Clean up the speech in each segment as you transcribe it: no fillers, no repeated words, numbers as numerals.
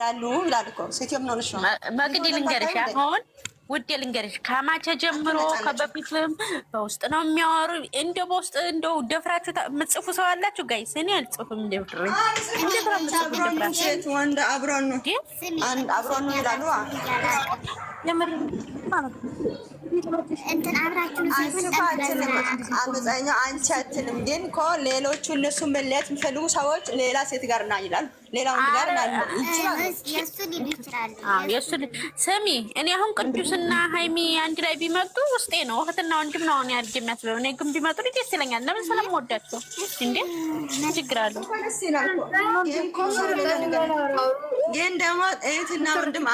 ይላሉ ይላል እኮ። ሴትዮ ምን ሆነሽ ነው? መቅዲ ልንገርሽ፣ አሁን ውዴ ልንገርሽ፣ ከማቸ ጀምሮ ከበፊትም በውስጥ ነው የሚያወሩ። እንደው በውስጥ እንደው ደፍራችሁ የምትጽፉ ሰው አላችሁ guys? እኔ አልጽፍም። ደፍሬ እንዴት ነው የምትጽፉ? ደፍራችሁ ሴት ወንድ አብሮን ነው አብሮን ነው ይላሉ። የምር ማለት ነው። እንትን አብራችሁ አንቺ እኮ አትልም፣ አመፀኛው አንቺ አትልም። ግን እኮ ሌሎቹ እነሱ መለያየት የሚፈልጉ ሰዎች ሌላ ሴት ጋር ና ይላሉ፣ ሌላ ወንድ ጋር ና ይችላሉ። የእሱ ሊሉ ይችላሉ። የእሱ ስሚ፣ እኔ አሁን ቅዱስና ሀይሚ አንድ ላይ ቢመጡ ውስጤ ነው፣ እህትና ወንድም ነው አሁን ያድግ የሚያስበው። እኔ ግን ቢመጡ ደስ ይለኛል። ለምን ስለምወዳቸው። እንዴ ችግር አለው? ደስ ይላል እኮ። ግን እኮ ሰው ሌላ ነገር ግን ደግሞ እህትና ወንድም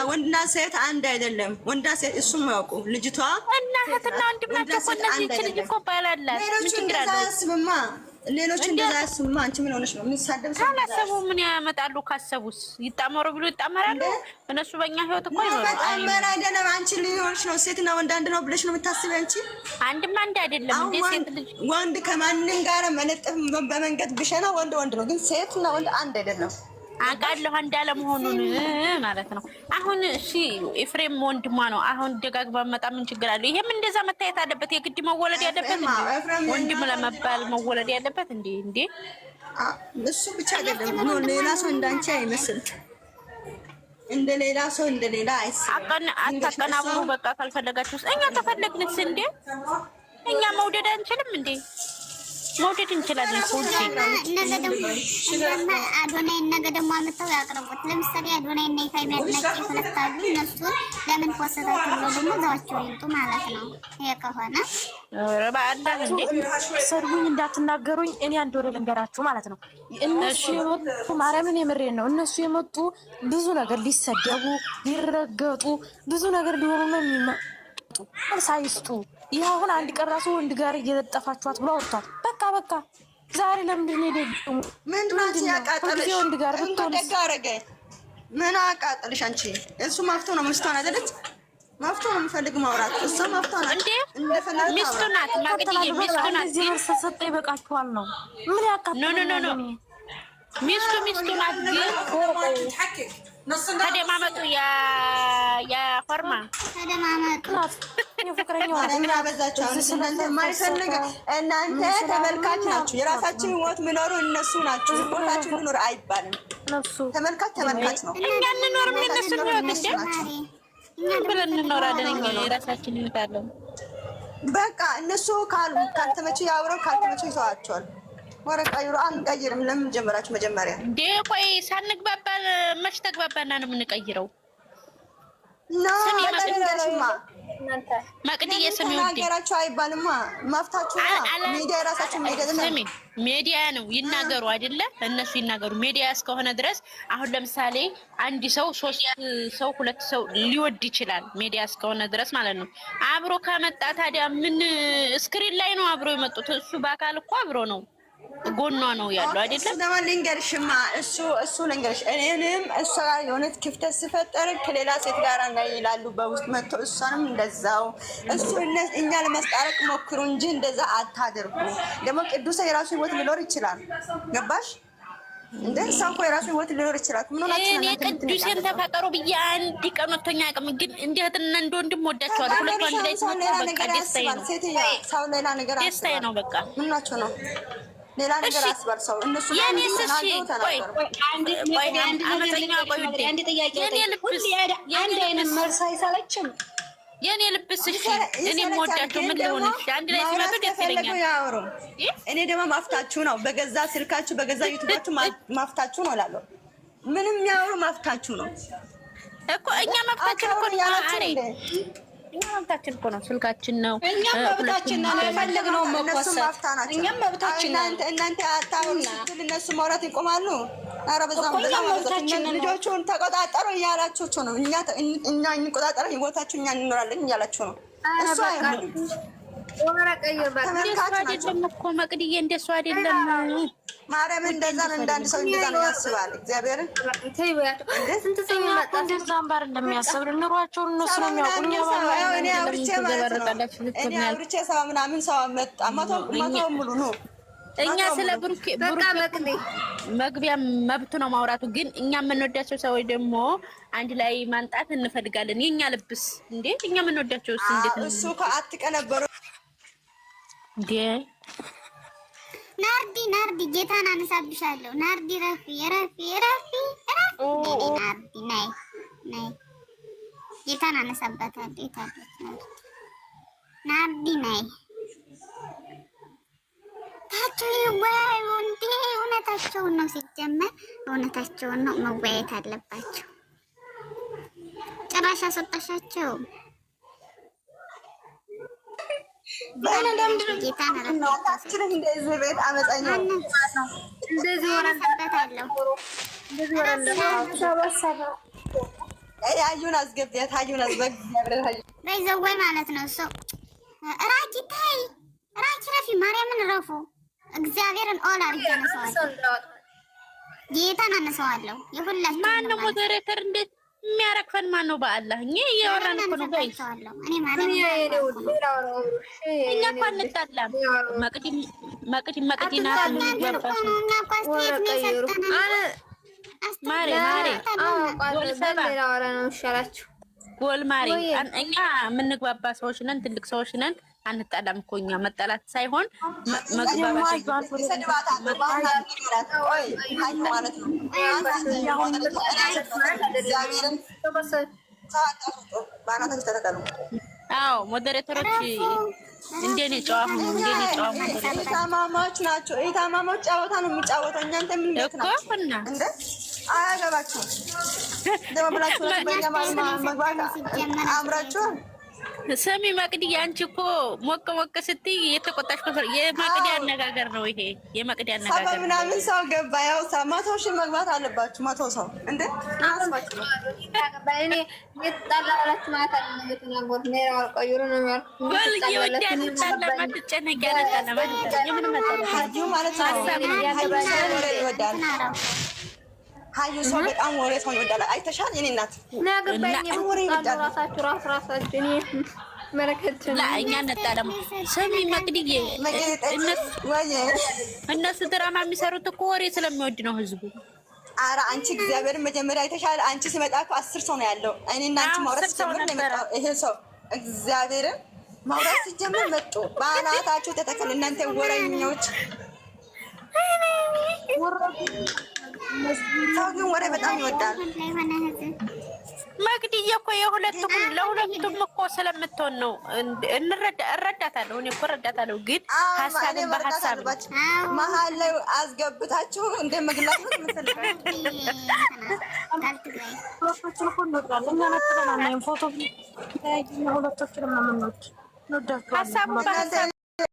ወንድና ሴት አንድ አይደለም። ወንድና ሴት እሱም ያውቁ ልጅቷ እና እህትና ወንድም ናቸው እኮ እነዚህ። ይህች ልጅ እኮ ባል አላት። ምን ሌሎቹ ችግር እንደዛ አለው? አያስብማ። ሌሎቹ እንደዛ አያስብማ። አንቺ ምን ሆነሽ ነው የሚሳደብ ሰው? ካላሰቡ ምን ያመጣሉ? ካሰቡስ ይጣመሩ ብሎ ይጣመራሉ። እነሱ በእኛ ህይወት እኮ ይኖሩ። መጣመር አይደለም። አንቺ ልጅ ሆነሽ ነው ሴትና ወንድ አንድ ነው ብለሽ ነው የምታስቢ አንቺ? አንድም አንድ አይደለም አሁን እንዴ ሴት ልጅ ወንድ ከማንም ጋር መለጠፍ በመንገድ ብሸና ወንድ ወንድ ነው፣ ግን ሴትና ወንድ አንድ አይደለም። አውቃለሁ አንድ አለመሆኑን ማለት ነው። አሁን እሺ ኤፍሬም ወንድሟ ነው። አሁን ደጋግባ መጣ ምን ችግር አለው? ይሄም እንደዛ መታየት አለበት። የግድ መወለድ ያለበት እንዴ ወንድም ለመባል መወለድ ያለበት እንዴ እንዴ እሱ ብቻ አይደለም፣ no ሌላ ሰው እንዳንቺ አይመስልም። እንደ ሌላ ሰው እንደ ሌላ አይስብም። አታቀናብሩ። በቃ ካልፈለጋችሁ እኛ ተፈለግንስ እንዴ እኛ መውደድ አንችልም እንዴ? መውደድ እንችላለን እኮ እንጂ። ነገ ደግሞ አዶናይ ነገ ደግሞ አምጥተው ያቅርቡት። ለምሳሌ አዶናይ እና የፋይሚ አድናቂ ሁለት አሉ። እነሱን ለምን ፖስታችሁ ብለው ደግሞ እዛቸው ይምጡ ማለት ነው። ይሄ ከሆነ ኧረ በአላህ እንዴ ሰድቡኝ እንዳትናገሩኝ። እኔ አንድ ወሬ ልንገራችሁ ማለት ነው። እነሱ የመጡ ማርያምን የምሬን ነው። እነሱ የመጡ ብዙ ነገር ሊሰደቡ፣ ሊረገጡ፣ ብዙ ነገር ሊሆኑ ነው የሚመጡ ሳይስጡ። ይህ አሁን አንድ ቀን ራሱ ወንድ ጋር እየለጠፋችኋት ብሎ አወጥቷል። በቃ በቃ ዛሬ ለምንድን ነው የደገሙ? ምንድን ነው አንቺ ያቃጠለሽ? ሁልጊዜ ወንድ ጋር እንኳን ብትሆንስ? ደግ አደረገ። ምን አቃጠልሽ አንቺ? እሱ መፍቶ ነው፣ ሚስቷን አይደለች? መፍቶ ነው የሚፈልግ ማውራት። እሱ መፍቶ ነው እንዴ እንደፈለገ ሚስቱ ታውራ። ናት ማቅድዬ፣ ሚስቱ ናት። እንደዚህ ግን መልስ ተሰጠ ይበቃችኋል ነው። ምን no no no no ያቃጥለኛል? እኔ? ሚስቱ ሚስቱ ናት። ግን ተደማመጡ። የፎርማ ተደማመጡ። ናት ፍቅረኛዋ ናት። ምን አበዛችሁ? አሁን እናንተ የማይፈልግ እናንተ ተመልካች ናችሁ። የራሳችን ህይወት የሚኖሩ እነሱ ናቸው። ህይወታችን እንኖር አይባልም። ነፍሱ ተመልካች ተመልካች ነው። እኛ እንኖርም የእነሱን ህይወት እንዴ ማሬ እኛ ደግሞ ብለን እንኖራለን። እኛ የራሳችን ህይወት አለን። በቃ እነሱ ካልተመቹ ያውረው፣ ካልተመቹ ይተዋቸዋል። ወረ ቀይሩ፣ አንቀይርም። ለምን ጀመራችሁ መጀመሪያ? እንዴ ቆይ ሳንግባባ መች ተግባባና ነው የምንቀይረው? no ስሚ ልንገርሽማ፣ መቅድዬ ስሚ ውዴ፣ ተናገራችሁ አይባልማ። መፍታችሁ ሚዲያ የራሳችሁ ሚዲያ ነው። ስሚ ሜዲያ ነው ይናገሩ አይደለ? እነሱ ይናገሩ። ሜዲያ እስከሆነ ድረስ አሁን ለምሳሌ አንድ ሰው ሶስት ሰው ሁለት ሰው ሊወድ ይችላል። ሜዲያ እስከሆነ ድረስ ማለት ነው። አብሮ ከመጣ ታዲያ ምን screen ላይ ነው አብሮ የመጡት? እሱ በአካል እኮ አብሮ ነው ጎኗ ነው ያለው እሱ አይደለም? ደግሞ ልንገርሽማ፣ እሱ ልንገርሽ፣ እኔንም እሷ ጋር የሆነት ክፍተት ሲፈጠር ከሌላ ሴት ጋር እና ይላሉ በውስጥ መጥቶ፣ እሷንም እንደዛው እሱ እኛ ለማስታረቅ ሞክሩ እንጂ እንደዛ አታድርጉ። ደግሞ ቅዱስ የራሱ ህይወት ሊኖር ይችላል። ገባሽ እንደ ሰው እኮ የራሱ ህይወት ሊኖር ይችላል። ምን ሆናችሁ ነው እኔ እናንተ ቅዱሴን የምትነቃነቀው? ተፋቀሩ ብዬ አንድ ቀን ወጥቶኛ አያውቅም። ግን እንደ እህትና እንደ ወንድም ወዳቸዋለሁ። ሁለቱ አንድ ላይ ሰው ሲመጡ ሌላ በቃ ነገር ደስታዬ ያስባል። ነው፣ ሴትዮ ሰው ሌላ ነገር ደስታዬ ያስባል። ነው በቃ። ምን ናቸው ነው ሌላ ነገር እሺ ያስባል ሰው። እነሱ የኔስ እሺ ተናገሩ ቆይ ተናገሩ። ቆይ አመፀኛ ቆይ ውዴ አንድ ጥያቄ የኔ ልብስ አንድ አይነት መልስ አይሰለችም? የኔ ልብስ እሺ እኔ የምወዳቸው ምን ልሆን? እሺ አንድ ላይ ሲመጡ ማውራት ደስ ከፈለጉ ይለኛል። ያወሩ። እኔ ደግሞ ማፍታችሁ ነው። በገዛ ስልካችሁ በገዛ ዩቱባችሁ ማፍታችሁ ነው እላለሁ። ምንም ያወሩ ማፍታችሁ ነው እኮ እኛ መብታችን እኮ ነው። ያላችሁ አሬ እንዴ? እኛ መብታችን እኮ ነው። ስልካችን ነው። እኛም መብታችን ነው የፈለግነውን እነሱ መኮሰት። ማፍታ ናቸው። እኛም መብታችን ነው። እናንተ አታውሩ ስትል እነሱ ማውራት ይቆማሉ። ኧረ በዛም እኮ እኛም በጣም መብታችን ነው። ልጆቹን ተቆጣጠሩ እያላችሁ ነው። እኛ እንቆጣጠረ ህይወታችሁ እኛ እንኖራለን እያላችሁ ነው። እሱ አይሆንም። ወረ ቀይር በቃ። እንደሱ ተመልካች ናቸው። አይደለም እኮ መቅድዬ፣ እንደሱ አይደለም። ማርያም እንደዛ ነው። እንዳንድ ሰው እንደዛ ነው ያስባል። እግዚአብሔርን ተይ በያቸው። ስንት ሰው እኛ እኮ ይመጣል? እንደዛ አምባር እንደሚያስብ ኑሯቸውን እነሱ ነው የሚያውቁ። እኛ ሰው እኔ አውርቼ ማለት ነው። ትዘበርቃላችሁ። እኔ አውርቼ 70 ምናምን ሰው መጣ። 100 100 ሙሉ ነው። እኛ ስለ ብሩኬ በቃ መቅዲ መግቢያ መብቱ ነው ማውራቱ። ግን እኛ የምንወዳቸው ሰዎች ደግሞ አንድ ላይ ማንጣት እንፈልጋለን። የኛ ልብስ እንዴ እኛ የምንወዳቸው እንዴት ነው እሱ እኮ አትቀነበሩ እንዴ? ናርዲ ናርዲ ጌታን አነሳብሻለሁ። ናርዲ ረፊ ረፊ ረፊ ረፊ ናርዲ ነይ ነይ፣ ጌታን አነሳባታለሁ። የታለች ናርዲ? ናርዲ ነይ። ታቸው ይወያዩ እንዴ! እውነታቸውን ነው፣ ሲጀመር እውነታቸውን ነው። መወያየት አለባቸው። ጭራሽ አስወጣሻቸው። እንደዚህ ቤት አመፀኛ እንደዚህ አዩን አስገቢያት። አዩን በይዘወይ ማለት ነው። ሰው ራኪ ታይ ራኪ ረፊ ማርያምን ረፉ እግዚአብሔርን all አድርጌ አነሳዋለሁ። ጌታን አነሳዋለሁ። የሁላችሁ ማነው moderator? እንዴት የሚያረግፈን ማን ነው? በአላህ እኛ እያወራን እኮ ነው guys። እኛ እኮ አንጣላም። መቅዲ መቅዲ መቅዲ ናት። ማሬ ማሬ ጎል ማሬ፣ እኛ የምንግባባ ሰዎች ነን፣ ትልቅ ሰዎች ነን። አንጣላም እኮ እኛ መጣላት ሳይሆን መግባባት። አዎ moderator ኦች እንደኔ ጨዋ ሁኑ፣ እንደኔ ጨዋ ሁኑ። ታማማዎች ናቸው። ታማማዎች ጨዋታ ነው የሚጫወተው። እናንተ ምን ቤት ናቸው እንዴ? አያገባችሁም። ደሞ ብላችሁ መግባት አምራችኋል። ስሚ መቅዲ፣ አንቺ እኮ ሞቅ ሞቅ ስትይ የተቆጣሽ ኮፈር የመቅዲ አነጋገር ነው ይሄ። የመቅዲ አነጋገር ሰባ ምናምን ሰው ገባ። ያው 100,000 መግባት አለባችሁ። 100 ሰው እንዴ ይወዳል ሀዩ ሰው በጣም ወሬ ሰው ይወዳል። አይተሻል? የኔ እናት ወሬ ይወዳል። እኛ እንጣላም። ስሚ መቅድዬ፣ እነሱ ድራማ የሚሰሩት እኮ ወሬ ስለሚወድ ነው ህዝቡ። ኧረ አንቺ እግዚአብሔርን መጀመሪያ አይተሻል? አንቺ ሲመጣ እኮ 10 ሰው ነው ያለው። እኔና አንቺ ማውራት ሲጀምር ነው የመጣው ይሄ ሰው። እግዚአብሔርን ማውራት ሲጀምር መጡ። በአናታችሁ ተተከሉ እናንተ ወሬኞች። ሰው ግን ወሬ በጣም ይወዳል። መቅድዬ እኮ የሁለቱም ለሁለቱም እኮ ስለምትሆን ነው። እረዳታለሁ፣ እኔ እኮ እረዳታለሁ። ግን ሀሳብን በሀሳብ መሀል ላይ አስገብታችሁ እንደ መግላት ነው የምትፈልገው። ፎቶ ሁለቶችንም ነው የምንወድ። ሀሳቡን በሀሳብ